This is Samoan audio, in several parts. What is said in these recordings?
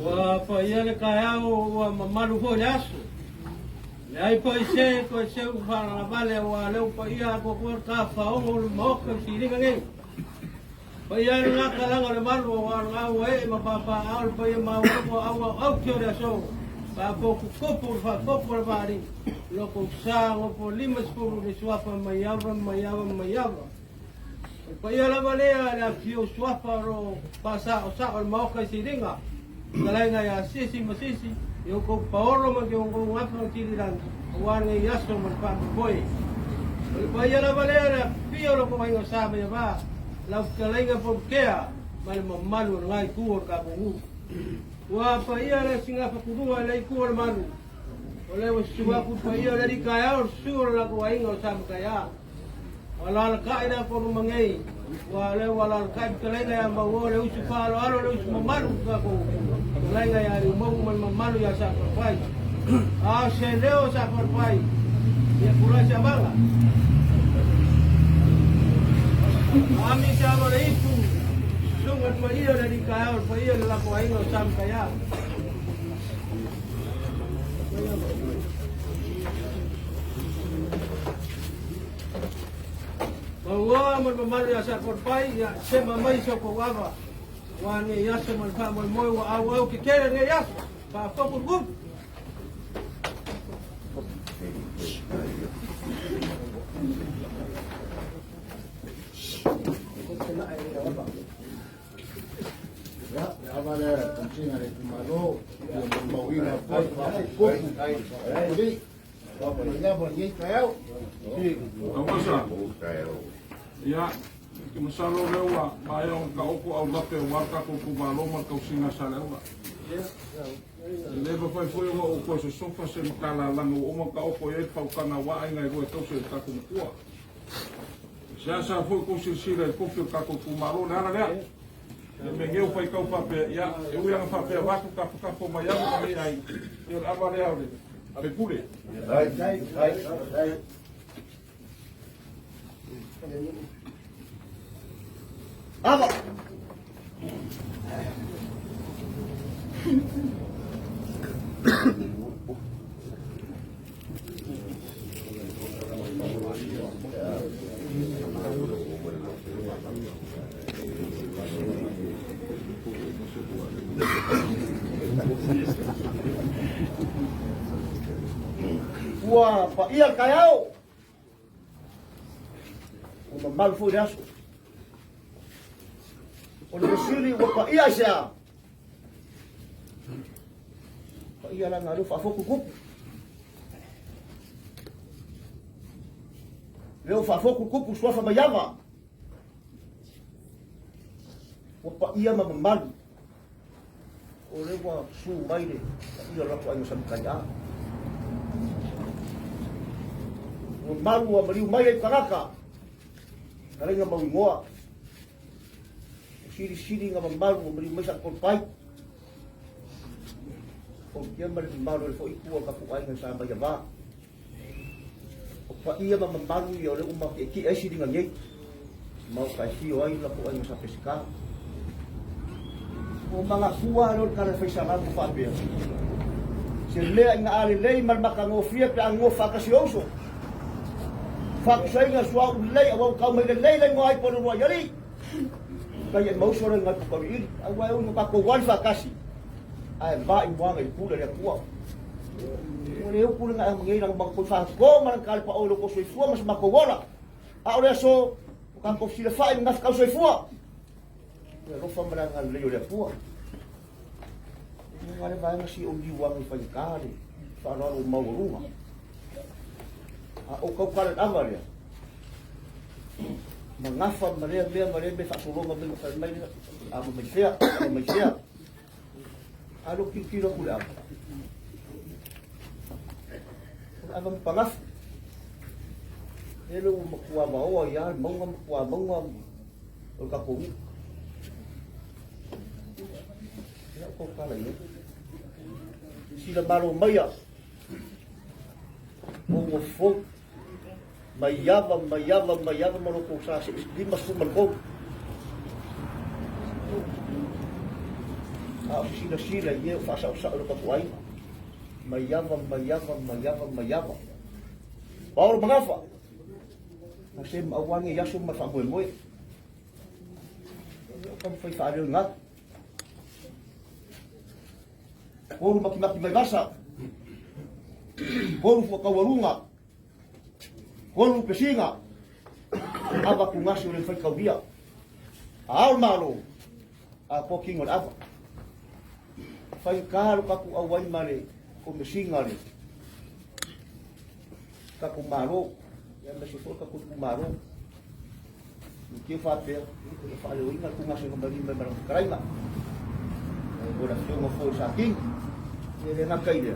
Ua paia le taeao ua mamalu foi le aso. Leai foi se toe seu faalalavale aua lea ua paia atoatoa le tafaogo o le Maota i Siliga nei. Paia e lena talaga o le malu aua o lena ua ee ma papaaao le paia maualuga o auaoauti o le aso. Faafotutupu le faafotu a le vaalii, loko sa nofo 50 le suafa Maiava, Maiava, Maiava. O le paia lava lea le afifio o suafa o lo o faasaosao le Maota i Siliga, fetalaiga ia Sisi ma Sisi, i outou paolo ma ke outou gafa ma tililagi, aua lenei aso ma le faamoemoe. O le paia lava lea le afifio o lo outou aiga sa Maiava, lau fetalaiga Polutea ma le mamalu o lena itu o le tatou nuu. Ua paia le sigafatulua i le itu o le malu, o lea ua susu atu le paia o le alii taeao, le susu o le latou aiga o Samataia. Ua alalatai le Apolima nei, ua lea ua alalatai fetalaiga ia Mauoa le usu faaaloalo le usu mamalu i tatou fetalaiga ia Liumaunu ma le mamalu ia Safalefai. A o se leo o Safalefai, ia pulai se avaga. Ami se ava le ipu, susuga le paia o le alii taeao, le paia o le lako aiga o Samataia. Mauoa ma le mamalu ia Sakolpai, ia sema mai so kou ava. Ua nei aso ma le faamoemoe ua auau kekele nei aso. Faafofu le upu. Ia, le ava lea e tausiga le itumalo, ia molimauina foi faafotutupu ma le faafotutupu. Ia, ou te masalo o lea ua maea ona taoto aulape aua le tatou itumalo ma le tausiga a Saleaula. E le mafai foi ona ou toe sosofa se matalalaga ua uma ona taoto i ai le fautuaga aua aiga e lua e tausi e le tatou matua. E seasea foi outou silasila i le tofi o le tatou itumalo, o le ala lea. Le mea ua faitau faapea, ia, e ui lava faapea avatu tafatafa o Maiava ma nei aiga, ia o le ava lea o le ale pule. Ava! Ua paia le taeao, ua mamalu foi le aso. O le fesili ua paia aisea? Paia leaga lea ua faafotutupu. Lea ua faafotutupu suafa maiava. Ua paia ma mamalu. O lea ua su mai le paia o le latou aiga Samatai'a. Ua malu ua maliu mai ai tagata, talaiga mau igoa. Ua silisili nga mamalu ua maliu mai sa pai. O kia ma le mamalu o le foi tua o le tatou aiga sa mai avā. O paia ma mamalu ia o lea ua matietie ai siliga nei. Maota e fio ai la po ai sa pesika. O mangafua lea o le tala e fai salamu faapea. Se mea ina a lelei ma le matagofie pe a nofo faatasi o uso. Faatusaina suauu lelei aua ua tau mai lelei le igoa ai po o le uluai alii. Tai e mauso le igoa i ili. Aua e ui na tatou ali faatasi. Ae va i moaga i pule le Atua. Ua le upu lena e aumai nei ma kou faako ma le pa o lo ko soifua ma se matou ola. A o le aso o tatou silafai ma nafekau soifua. Ia alofa ma le agalelei o le Atua. E le vaega si o liuaga i faigata le faaaloalo maualuga. A o kau kale ava lea. Magafa ma lea mea ma lea mea faasologa mai fai mai lea, ava mai fea, ava mai fea. A lo tilotilo aku i le ava. O le ava ma pagafu. Lele ua matua vaoa ai lava le mauga matua mauga o le tatou nuu. Ia o tautala i ai. Sila malo maia. O ua fou. Mai ava, mai ava, mai ava ma loko sa se 53. A o silasila i e o faasaosao i lo tatou aiga. Mai ava, mai ava, mai ava, mai ava. Paolo Magafa. Na se maauange i aso ma faamoemoe. O taumafai faaleo i gatu. Kolu makimaki mai vasa. Kolu fuakaualuga. Kolu pesiga. Ava kugasi o le faikaulia. A ao malo. A koa kingo le ava. Fai ka lo kaku auai ma le komesiga le kaku malo. Ia me se foi kaku malo. I te faapea, e faaleoina le tuugasega mai lima i ma lana fetalaiga. O le afioga foi o Sa King, e le gata i lea,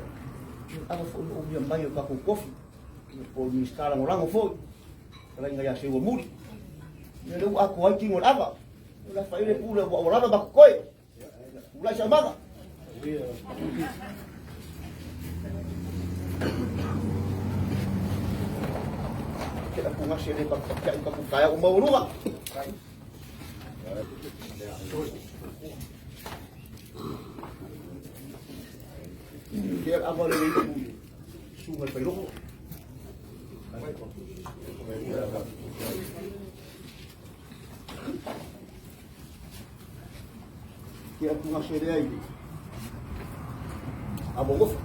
e ava foi le omia mai o tatou tofi, po o le Minisita Lagolago foi, fetalaiga ia Seuamuli. Ia lea ua atoa ai tino o le ava. O le a fai le pule ua ua lava ma totoe. Tulai saumaga. Ke aku ngasi le pak pak ka ku kaya u maualuga. Ke ava le le sunga le pailoko. Ke atu ngā serea i a Mogofa.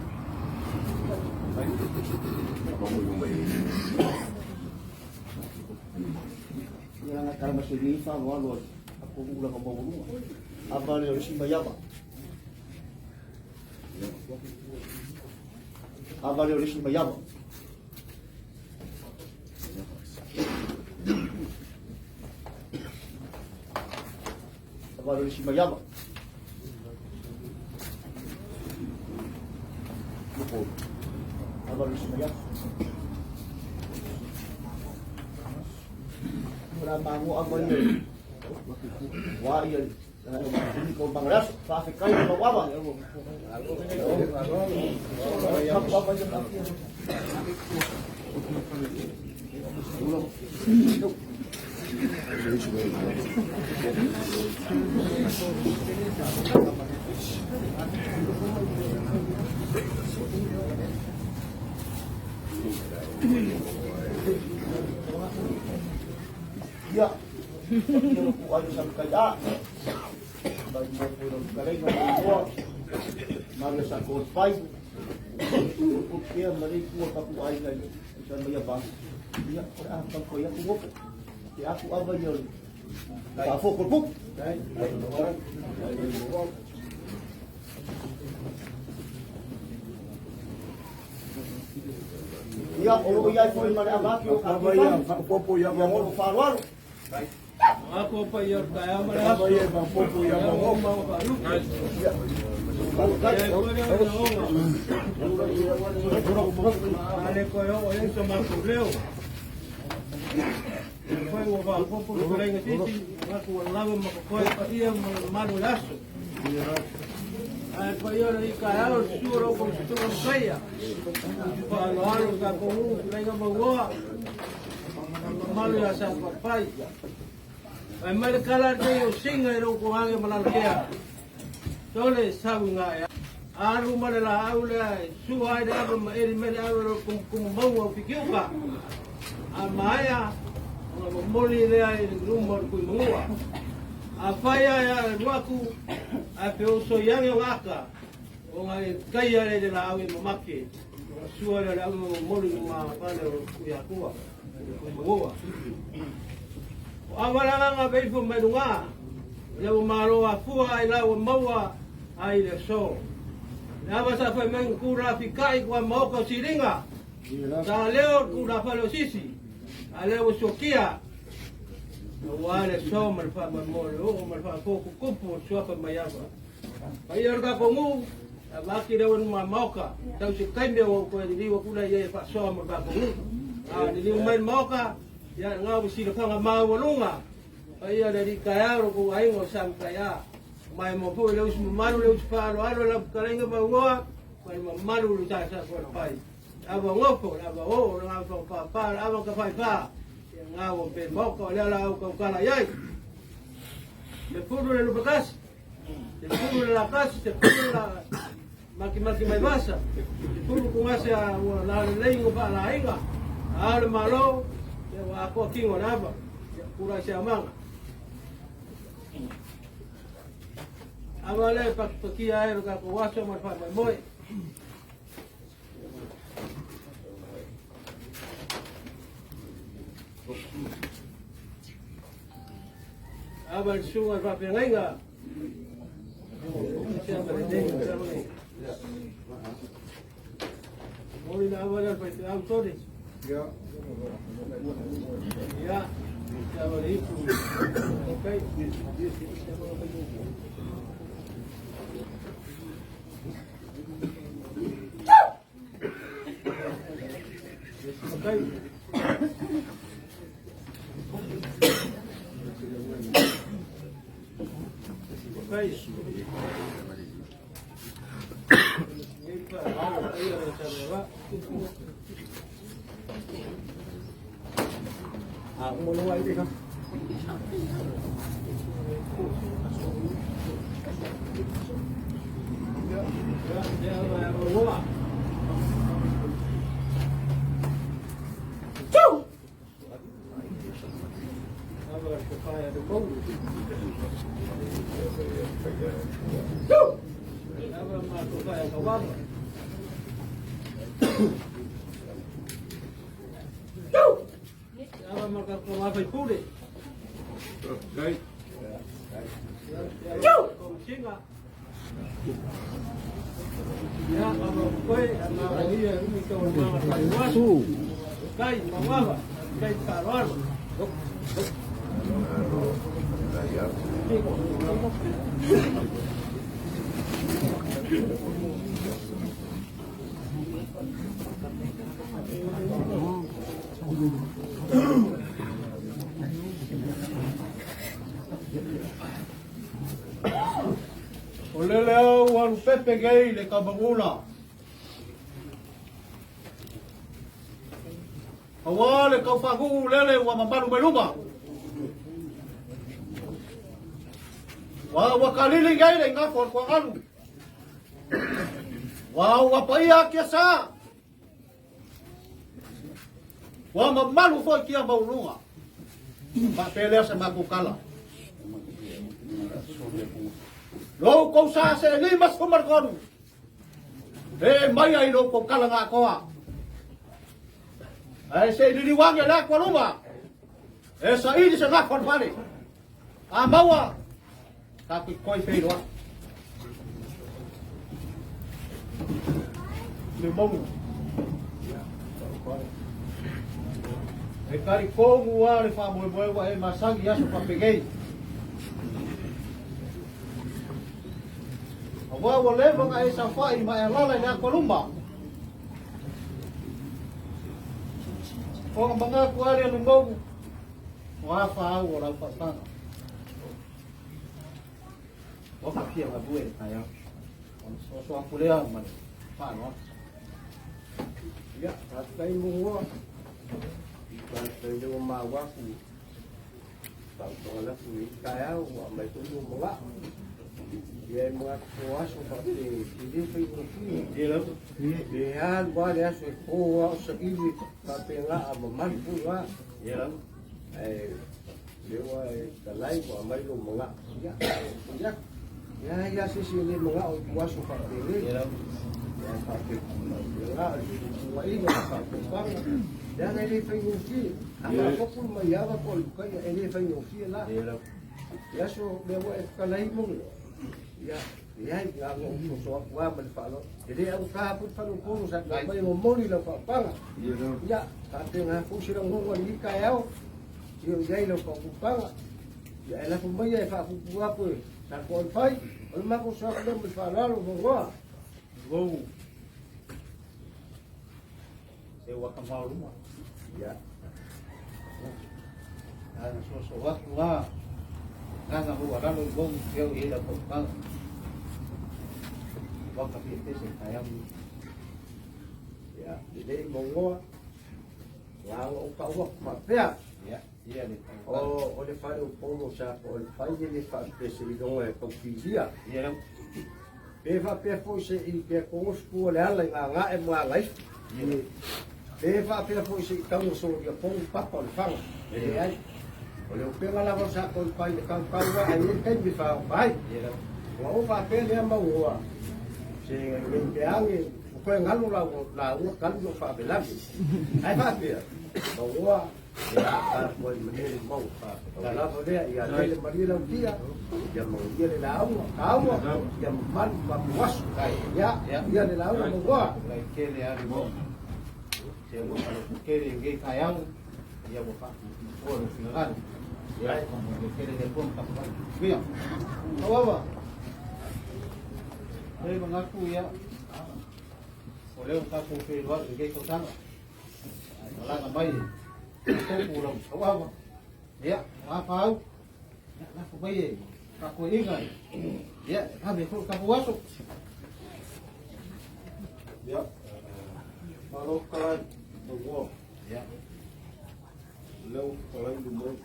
Ia nga tala maseri i whango alo a ko ula ka mawalunga. A vale o le sima iava. A vale o le sima iava. Vale le sima iava. Loko. Vale le sima iava. Ora mango a mai. Wa ia ko Bangladesh, whaafekai o Mauawa. Ia, ia ku ai sa kai a. Mai mo ko ro kalei no ko. Maria sa ko pai. Ko kia mari ku ka ku ai ngai sa mai ba. Ia ko a ka ko ia ku mo. Te aku ava ia. Ka fo ko pu. Ia o lo ia foi mare avaki o ka Ava ia faapopo ia Ia mo mago. faaaloalo. Ako pa ia taeao ma le Ava aso. ia faapopo ia mago. Mau faalupe. Ia. Ia e koe lea o le oga. A le koe oo ai so matou leo. E foi ua faaopoopo le fetalaiga sisi, manatu ua lava ma kokoe paia ma le mamalu i le aso. Ae paia o lenei taeao le susu o lau Komesitona Mataia. Faaaloalo le tatou nuu fetalaiga Mauoa ma le mamalu ia Sapapai. Ae mai le kala lenei o Siga i lou toage ma Lalokea. Tole sau i gae. Alu ma le laau lea e sua ai le ava ma eli mai le ava i lo kumukumu maua o Fikiuka. A maea ona momoli lea i luma o le Tuimagua. Afai ae a alu atu ae feosoi ane ona ata, ona e taia lea i le laau e mamake, ona sua lea o le ava ma momoli i luma fale o Tuiatua, o le Tuimagua. O ava le agaga veifo mai luga, o lea ua malo afua ai la ua maua ai le aso. Le ava sa fai mai na tula fikai kua maoka o siliga, sa leo le tula fale o sisi, a lea ua suakia. Aua le aso ma le faamoemoe o le oo ma le faafotutupu o le suafa mai ava. Paia o le tatou nuu, avati le ua maoka, tau se taimi ua ou toe liliu atu lea i ai e faasoa mo le tatou nuu. A liliu mai le maoka, ia lena ua silafaga maualuga, paia le alii taeao lo tou aiga o Samataia. Mai mo foi le usu mamalu, le usu faaaloalo, lau fetalaiga Mauoa, ma le mamalu o le sa Satualepai. Le ava nofo, le ava oo, le ava whakapāpā, le ava tawhaiwhā, ia ngā ua pe maoka o lea la au tautala i ai. Le fulu le lupatasi, le fulu le lakasi, le fulu le la makimaki mai vasa, le fulu kungase a ua la lelei ngo whaalaiga, a le malo, ia ua akoa kingo le ava, ia kura i se amaga. Ava le pakipakia ai lo tatou aso ma le faamoemoe. Ava le susuga i le faafeagaiga. Moli le ava lea o le faifeau tole. Ia. Ia. Ava le ipu. Okay. Okay. Okay. À, cũng muốn nuôi đi không? Faafetai. O lele au alu pepe nei le kamagula. Aua le kaufagu'u lele ua mamalu mai luma. Ua ua kalili nei le igafo a le tuagalu. Ua ua paia atia sa. Ua mamalu foi kia mauluga. Faapea lea se matou tala. Lou kou sa se 53. E mai ai lou kou kala ngā koa. Ae se i liliuage le atu a luma. E saili se gafa o le fale. A maua, tatou toe feiloai. Le mauga. E talitonu lava le faamoemoe ua e masani i aso faapenei. Aua ua leva ona e saofai ma e alaala i le atu a luma. Ona manatu lava lea Lumou, o a faaau o lau faautaga. Ua fia galue i le taeao. Ona soso atu lea ma le faaaloalo. Ia, faafetai Mugoa. Faafetai lea ua maua atu fautuaga lafu i taeao ua aumai foi lou manao. Ia e manatu po aso faapea e le faigofie. Pe alu lava le aso e po lava o saili faapena a mamalu foi la. Ae lea ua e talai ua aumai lou manao. Ia, ia, ia, ia se isi e le manao i tuaso faapenei. Ia faapena o le fetuutuuaiga ma faautautaga. Leaga e le faigofie. A faafofu le maiava po o le lukaia, e le faigofie la. Le aso lea ua e fetalai mo ia, leai, na ona ou soso atu lava ma le faaaloalo. E le augata foi le faleupolu sa te mai momoli lau faautaga. Ia, faapena foi se lagona i lenei taeao. Tio i ai lau faapupaga. Ia e lafo maia e faapupu aku e Sa Toalepai. O le matou sao lea ma le faaaloalo maua. Lou se ua kamau luma. Ia. Ana soso atu la ganga hua lalo i mou teo i lau faapupaga. Waka fia pese kai au. Ia, lelei maua. Ia o ka ua faapea. Ia, ia le O le fale o polo sa o le fai le faapese i loga e kaufilia. Ia lau. Pe faapea foi se i pe kongo fua le ala i ngā ngā e mga ngaifu. Pe faapea foi se i taunga sologia pongu papa o le faga. E leai. O le upega lava o sa koi pai le kaukau a ai le taimi whaopa ai. Ia lau. Ua o faapea lea maua. Se ngei pe ange, o koe ngalo la la ua kalu no whaavelave. Ai faapea, maua, e a ka koe manele mau. La lava lea, ia lele maria lau tia, ia manuia le lauga, kaua, ia mamalu papuasu. Ia, ia le lauga maua. Lai kele ari mo. Se ua palo kele ngei kai au. Ia ua fa o le finagalo. Ia mo le kele le pom ka pa. Via. Awawa. Ei mangaku ia. O leo ka ko fe wa ngei ko tanga. Ai malaga mai. Ko ku lau awawa. Ia, wa pa au. Ia, la ko mai e. Ka ko inga. Ia, ha me ko ka puaso. Ia. Malo kalai maua. Ia. Leo kalai lumau.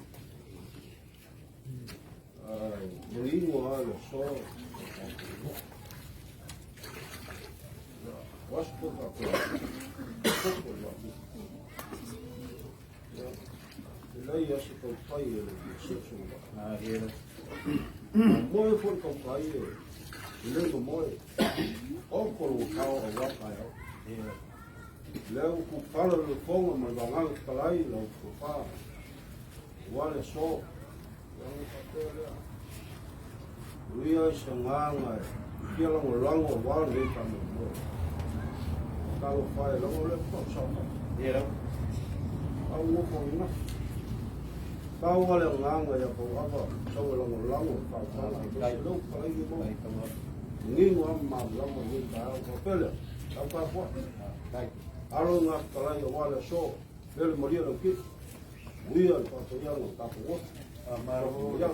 Ai, manino a le aso. Ia, waso po tatou. Koko le mapu. Ia, e leai lava se tautai e le seso ma. Ah, ia. Moe foi le tautai e le mamoe. Oko lo kao auā taeao. Ia. Lea ua kukala le fofoga ma le vagaga fetalai lau tofa aua le aso. Ia ona faapea lea, Uia i se agaga e fia lagolago aua lenei faamoemoe. Talofa e, leaga o lea faatoa sao mai. Ia lau. Au nofo ananafi. Pau lava le agaga ia Tauava sau e lagolago i le faautaga aemaise lea ua palai le mau. Manino lava ma malamalama i lenei taeao. Faapea lea, tau tapuai. Alo i gafetalai aua le aso, lele malie lau kii. Uia i le faataiaga o tatou oso. Faamalo. Ia,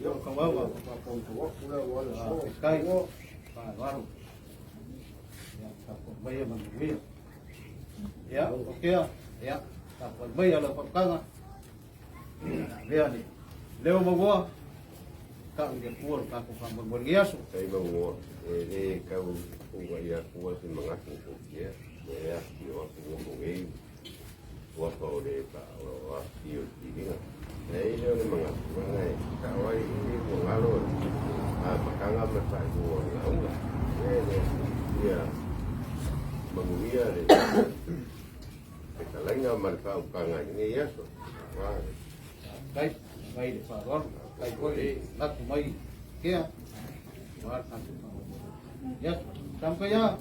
ia, Tauava. faatauto atu lea aua le aso. Faafetai. Faaaloalo. Ia, tapuai maia manuia. Ia, okea. Ia, tapuai maia lau faautaga. Ia, avea le leo maua. Tau i le Atua lo tatou faamoemoe i lenei aso. Tai maua, e le kau uga ia kua se mangaku o kia, me e afi o aku ngoko ngei, waka o le ka o afi o tiringa. E i leo le mangaku, mana e ka wai i mo ngalo a makanga ma tai mo la unga. E le ia manuia le te kalainga ma le whaukanga i nei aso. Wā, Faafetai, mai le faaaloalo. Faafetai foi le latu mai kea. Ua le tatou faamoemoe. Ia, taumafai lava.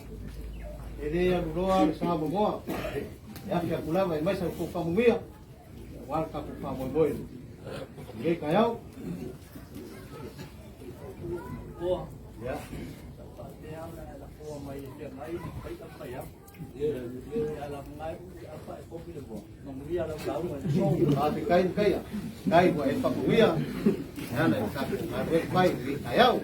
E le aluloa le sa momoa. E afe atu lava e mai sa outou faamanuia. Aua le tatou faamoemoe i lenei taeao. Ua. Ia. Faapea ona e lafoa mai e feagai ma fai'a mai au. Ia ala ngai apa e kopi le boa. Manuia lau lauga i le aso. Faafetai Mikaia. Tai ua e faamanuia. E ala i le tatou galuega mai i lenei taeao.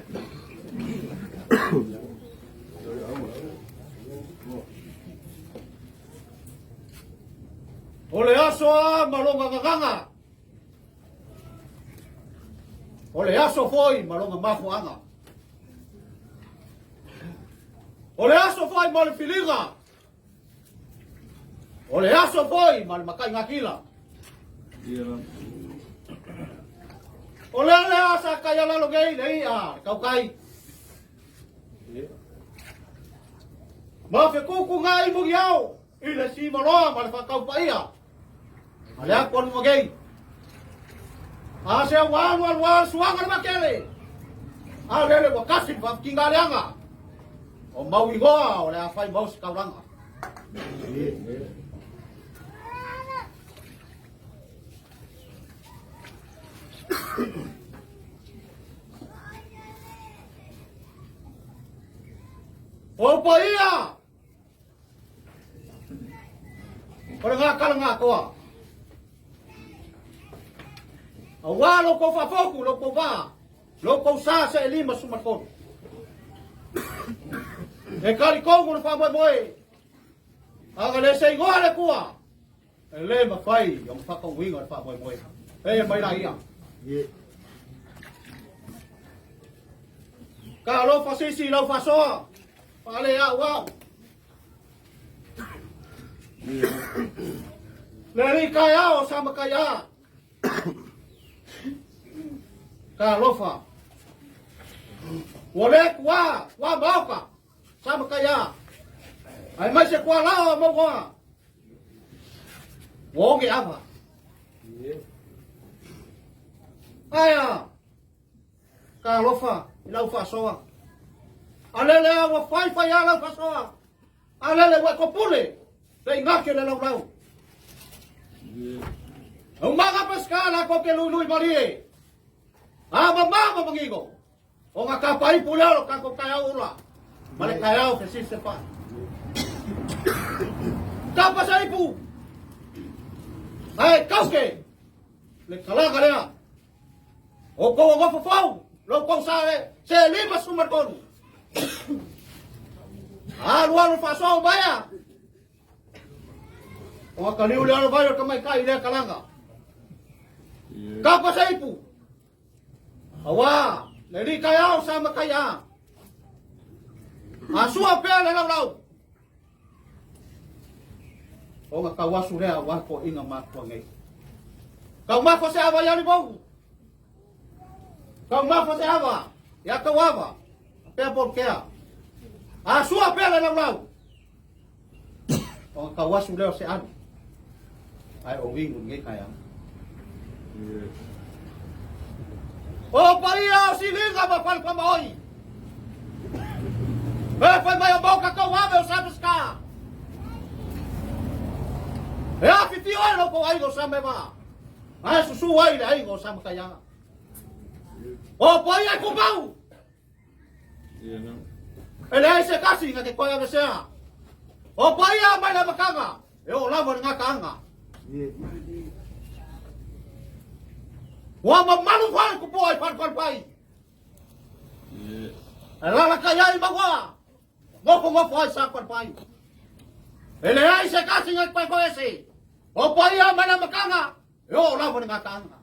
O le aso a ma lona gagaga. O le aso foi ma lona mafuaaga. O le aso foi mo le filiga. O le aso foi ma le mataigatila. O le lea sa kai alalo nei le ia le kaukai. Ma fekuku ngai muri ao i le simaloa ma le whakaupaia. Ma le aku alu magei. A se au alu alu alu suanga le makele. A lele ua kasi le whawhikinga leanga. O mau igoa o le a whai mau se kauranga. O paia! O le gakala gakoa. Auā lo kou faafoku, lo kou vā, lo kou sa se e lima sumatolu. E kalikongu le faamoemoe, aga le se igoa le kua, e le mafai o mawhakauinga le faamoemoe. E mai la ia. Ka alofa sisi lau faasoa, faale au au. Le alii taeao o Samakaiā. Talofa. Ua le kuā, kuā maoka, Samakaiā. Ai mai se kuā lao a maugoa. Ua oge ava. Aia, talofa i lau faasoa. Alele a ua fai fai a lau faasoa. A lele ua e pule, le igake le laulau. Umaga pesca la ko ke lui malie. A mama ma mangigo. O nga ka pai pule o ka ko kai au ula. Ma le kai au ke sise pa. Ka pa sa ipu. Ai kauke. Le kalaga lea. O kou o fofou, lo kou sa le, se lima suma tolu. Alu alu faasoa maia. O ka liu le alo vai o ka mai kai le kalanga. Ka pa sa ipu. Awa, le li kai au sa ma kai a. A sua pea le lau lau. O nga kauasu lea wa ko inga matua nei. Kau mafo se ava ia libou. Kau mafo se ava ia kau ava. Pea por kea. A sua pea le laulau. O nga kauasu lea o se alu. Ai o wingu nge kai au. O paia o siliga ma fale pa maoi. E fai mai o mau kakau ave o sapeska. E awhiti oe lo kou aigo sa me wā. Ai susu ai le aigo sa makaianga. O paia ko mau. E leai se kasi na ke koe avesea. O paia mai le makanga. E o lava le ngakaanga. Ua mamalu fale kupu ai fale fale pai. E lala kai ai maua. Ngofo ngofo ai sa fale pai. E leai se kasi na ke koe ese. O paia mai le makanga. E o lava le ngakaanga.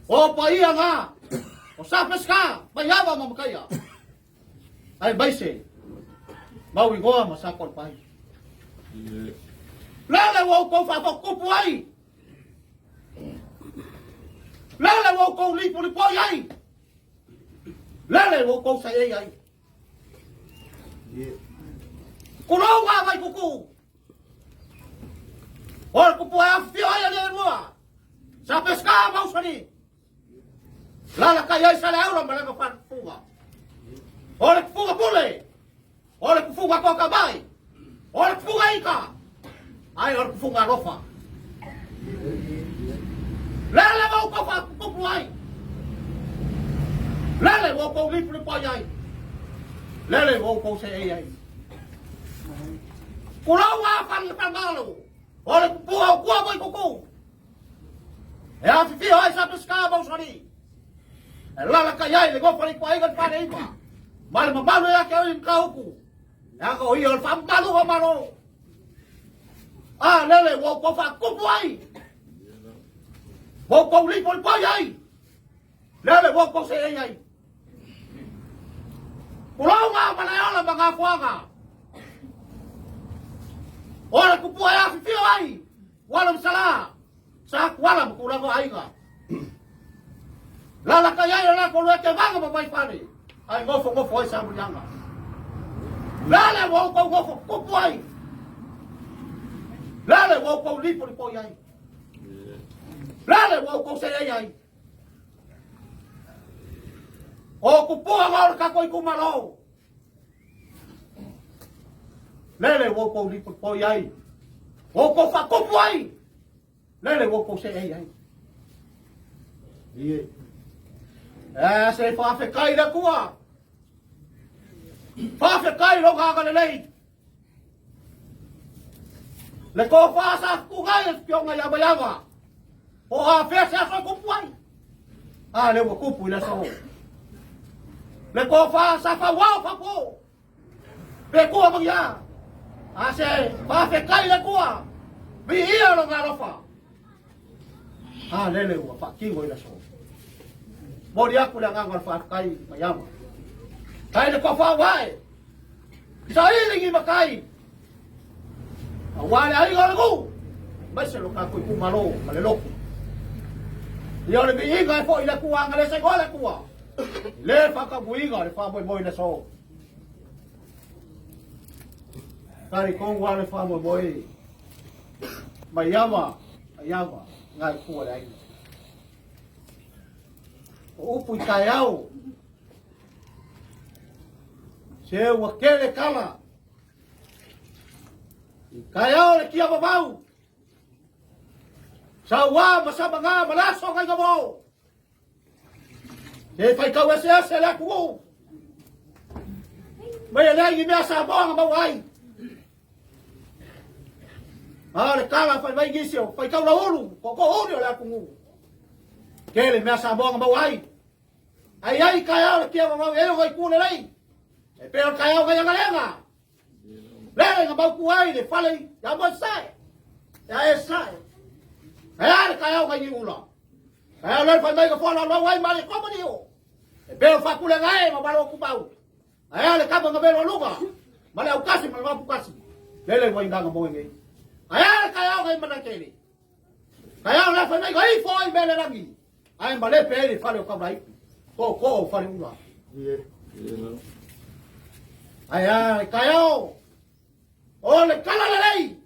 O paia ngā. O sa pesca, mai ava ma makaia. Ai maise. Mau igoa ma sa pai. Lele ua outou faafokupu ai. Lele ua outou lipolipoi ai. Lele ua outou saei ai. Kulou ngā vai kuku. O le kupu ai awhio ai ale lua. Sa pesca mausani. Lala kai ai sa le aura ma langa whanfuga. O le kufuga pule. O le kufuga koka mai. O le kufuga ika. Ai o le kufuga alofa. Lele mau kau whakukupu ai. Lele mau kau lipu lipu ai. Lele mau kau se ei ai. Kulau a whangalu. O le kupua o kua moi kuku. E awhiwhio ai sa pesca mausani. E lala kai ai le gofa ni kwa iga pare ipa. Ma le mamalu e ake au i mka uku. E aka o ia o le whamamalu o malo. A lele ua kou whakupu ai. Ua kou lipo i pai ai. Lele ua kou se ei ai. Pulau ngā manaeola ma ngā fuanga. O le kupua e awhiwhio ai. Wala msala. Sa kuala ma kulago aiga. Lala kai ai la ko ke vanga ma mai fale. Ai ngofo ngofo ai sa murianga. Lele ua kou ngofo kupu ai. Lele ua kou lipo lipo ai. Lele ua kou se ei ai. O kupua ngā o le kako i kumalo. Lele ua kou lipo lipo ai. Ua kou whakupu ai. Lele ua kou seei ai. Ie. E se faafetai le Atua. Faafetai lona agalelei. Le tofa sa fetugai le fioga ia Maiava. Po o afea se aso e tupu ai. A lea ua tupu i le aso. Le tofa sa fauao faapo. Pe tua ma ia. A se faafetai le Atua. Viia lona alofa. A lele ua faatino i le aso. Moli atu le agaga o le faafetai Maiava. Tai le tofa ua ae. Saili ni matai. Aua le aiga o le nuu. Aemaise lo tatou itumalo ma le lotu. Ia o le viiga e foi i le Atua agalese noa le Atua. Le faataunuiga le faamoemoe i le aso. Talitonu lava le faamoemoe mai ama, mai ama, ngai tua le aiga. O upu i taeao, se ua tele tala, i taeao le tia vavau, sauā ma samaga ma le aso nai gamo, se faitau eseese le atunuu, mai e leai ni mea Samoa na maua ai. A o le tala fai mai nisi o faitau laulu, tootoo uli o le atunuu. Tele mea Samoa na maua ai. Ai ai taeao le tia vavau e ai o itu lelei. E pei o le taeao nai agalega. Lele na mautu ai le fale ia moe sae. Ia e sae. E a le taeao nai niula. Taeao lele fai mai ka fola lau ai ma le komani o. E pei o fakulega e ma malo kupau. Ae a le kapa na velo luga ma le aukasi ma le mapukasi. Lele ua ingaga moe nei. Ae a le taeao nai manatele. Taeao le fai mai ka ifo ai mele lagi. Ae malepe ai le fale o Kaulaipu. Tootoo o fale ula. Ae a le taeao o le tala lelei.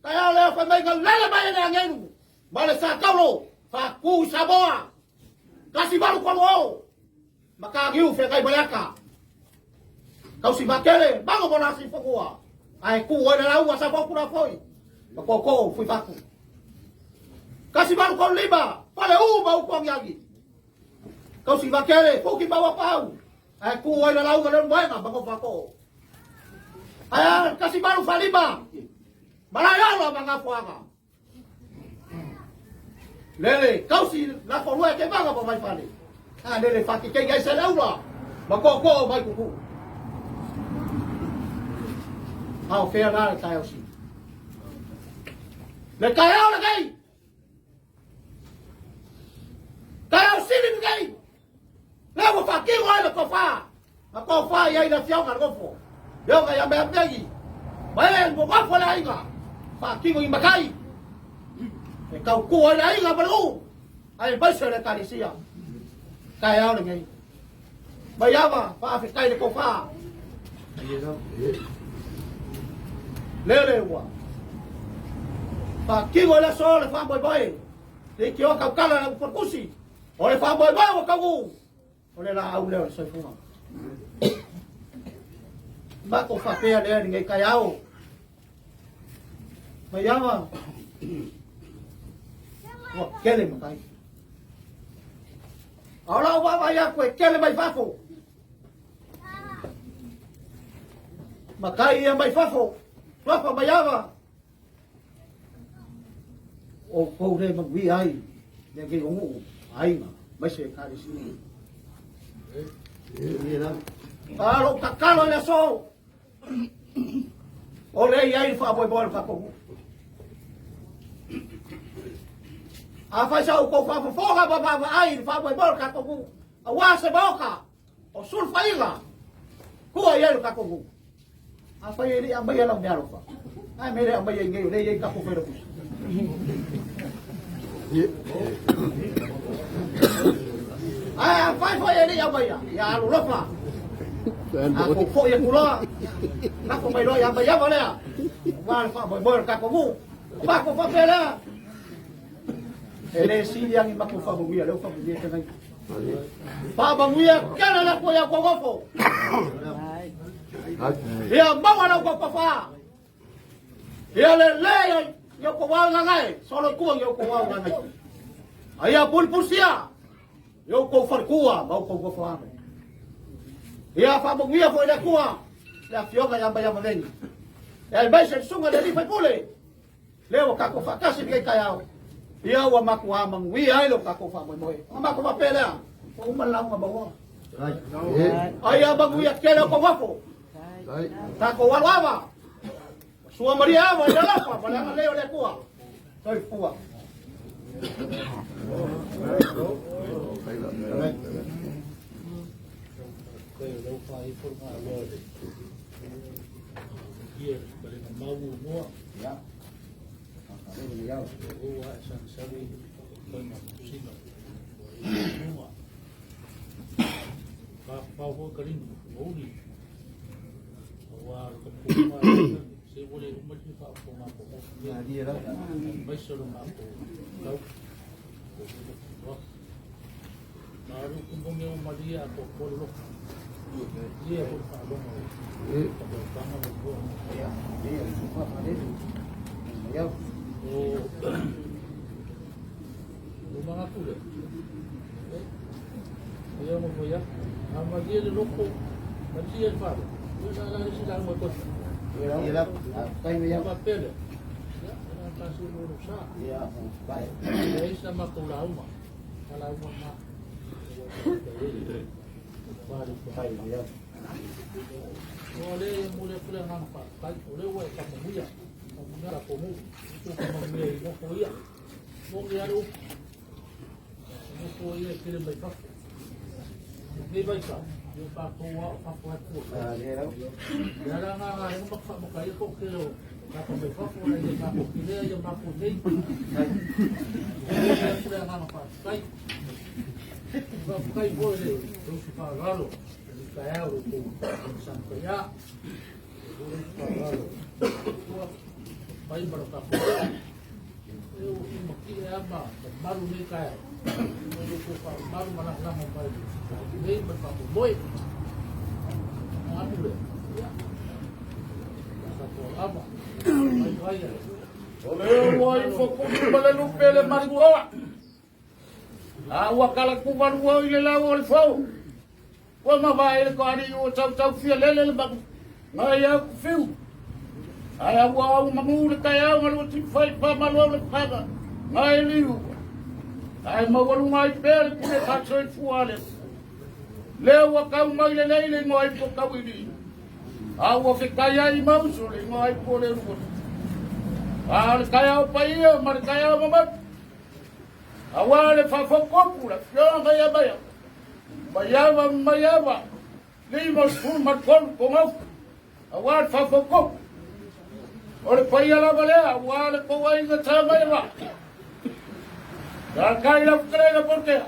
Taeao lea fai mai ka lele mai le agelu ma le sa taulo faatu i Samoa. 1830 Mataniu feagai ma le ata. Tausi vaatele, mago mo lasi fanua. Ae tu ai le lauga sa fau pula foi. Ma tootoo fui fatu. 1835, fale u ma upu agiagi. Tausi vaatele, fuki maua pau. Ae tu ai le lauga le moega ma gofa too. Ae 1845, malai ala ma ngafuaga. Lele, tausi lafo lua e te maga ma mai fale. A lele whakikei ai se leura, ma koko mai kuku. A o whea la le taeao si. Le taeao le kei! Taeao sili le kei! Le ua whakiro ai le kowha. A kowha i ai le fioga le gofo. Fioga ia mea megi. Ma e mo gofo le aiga. Whakiro i makai. E kau kua i le aiga ma le u. Ai maise le kalisia. Taeao le ngei. Mai ava, faafetai le tofa. Lele ua. Faatino i le aso le faamoemoe. Le ikioa tautala le ufotusi. O le faamoemoe ua taunuu. O le laau lea o le soifua. Matou faapea lea i lenei taeao. Mai ava, ua tele matai. A o lau vaavaai atu e tele mai fafo. Matai ia mai fafo, tuafa mai ava. Outou le manuia ai lenei o nuu, aiga, aemaise Ekalesia. A lou tatalo i le aso, o lea i ai le faamoemoe o le tatou nuu. Afai sa outou faafofoga ma vaavaai i le faamoemoe o le tatou nuu, aua se maota o sulufaiga, tua i ai le tatou nuu. Afai e le i aumaia lau meaalofa, a mea le aumaia i nei o lea e i ai tatou failautusi. Ae afai foi e le i aumaia, ia alolofa. A tou foi atu loa, lafo mai loa ia Maiava lea, aua le faamoemoe o le tatou nuu. O matou faapea lea, e le sili lava ni matou faamanuia, lea ua faamanuia tele. Faamanuia tele le Atua ia tou nofo. Ia maua lau tou tofa. Ia lelei ai. Ia ko wau ngangai, solo kua ia ko wau ngangai. Aia pulpusia, ia ko farkua, mau ko ko. Ia faamogia foi le Atua, le afioga ia mai amaveni. E ai mai se suga le alii faipule, lea ua tatou faatasi i lenei taeao. Ia ua matua manuia ai lo tatou faamoemoe. Ona matou faapea lea, ua uma le lauga maua. Ai ia manuia tele o tou afo. Tatou alo ava. Sua Maria ava i le alofa ma le agalelei o le Atua. Soifua. O le ua i fokutu ma le lupe le maluoa. A ua kala kumalua i le lau o le fau. Ua mavae le koali ua tautau fia lele le maku. Ngai au fiu. Ai au au mangu le tai au ngalu ti fai pa malo le paga. Ngai liu. Ai mawalu ngai pele pule ka soi fuale. Le ua kau mai le leile ngoi po kawili. A ua fekai ai mauso le ngoi po le lua. A le kai au paia ma le kai au mamatu. Aua le faafokopu la fioga ia maia. Maiava maiava. 53 kogaufu. Aua le faafokopu. O le paia lava lea, aua le kouaiga tā mai va. La kai lau kalega portea.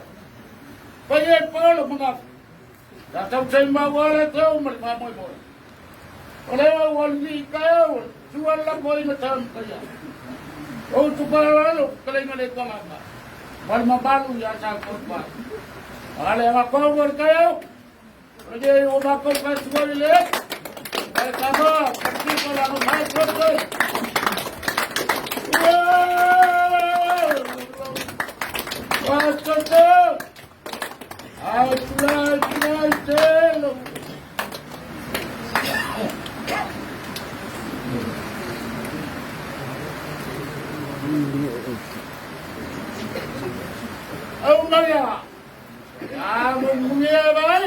Paia e palo mangafu. La tau tai maua le tau ma le faamoemoe. O lea ua lii kaeo, tua lako ina tā makaia. O tu palalo, kalega le kangaka. Ma le mamalu ia sa kopa. Ale nga kau le kaeo. O le o makou ka tua le. Ai kama, ki ko la no mai ko ko. Ai tulai tulai telo. Au Maria. Ya mo munia bai.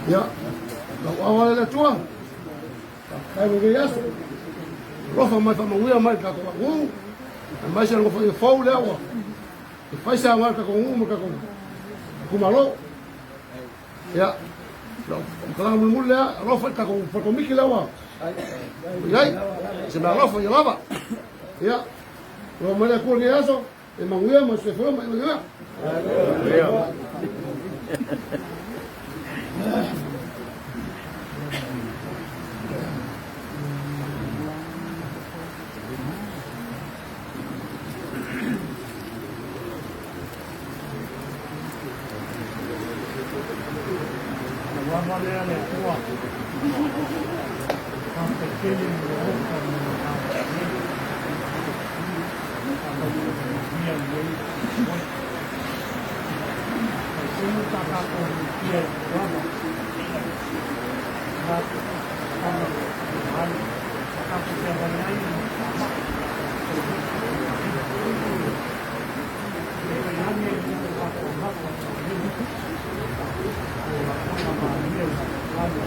Ia, lau awa le tua. Kai mo ke aso. Lofa mai fa mauia mai ka ko u. Mai se lofa i fau le awa. E fai sa ngar ka ko u ma ka ko. Ku malo. Ia. Lau kala mo le lofa ka ko fa ko miki le awa. Iai. Se ma lofa i lava. Ia. Lo mai le ku ke aso. E mauia ma se fo mai ia. lava lea le Atua. Faafetai tele mo le alofa ma le agalelei. Faamanuia lenei moe. Talitonu sa tatou lutia i tulaga na tama ai sa tatou feagai ai ma faamai COVID-19. Peitai ane ina ua tatou amata ona manino o lafoga malie i lalo.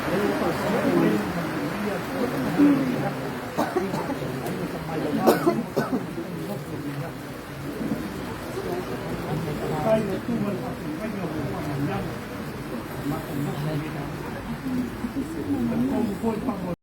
Lea ua faasino mai le manuia le atu. Ai ua tamai lava le Faafetai i le Atua i le faatautaiga o faamanuiaga ma matou nofo i lenei taeao. Talitonu foi faamoemoe.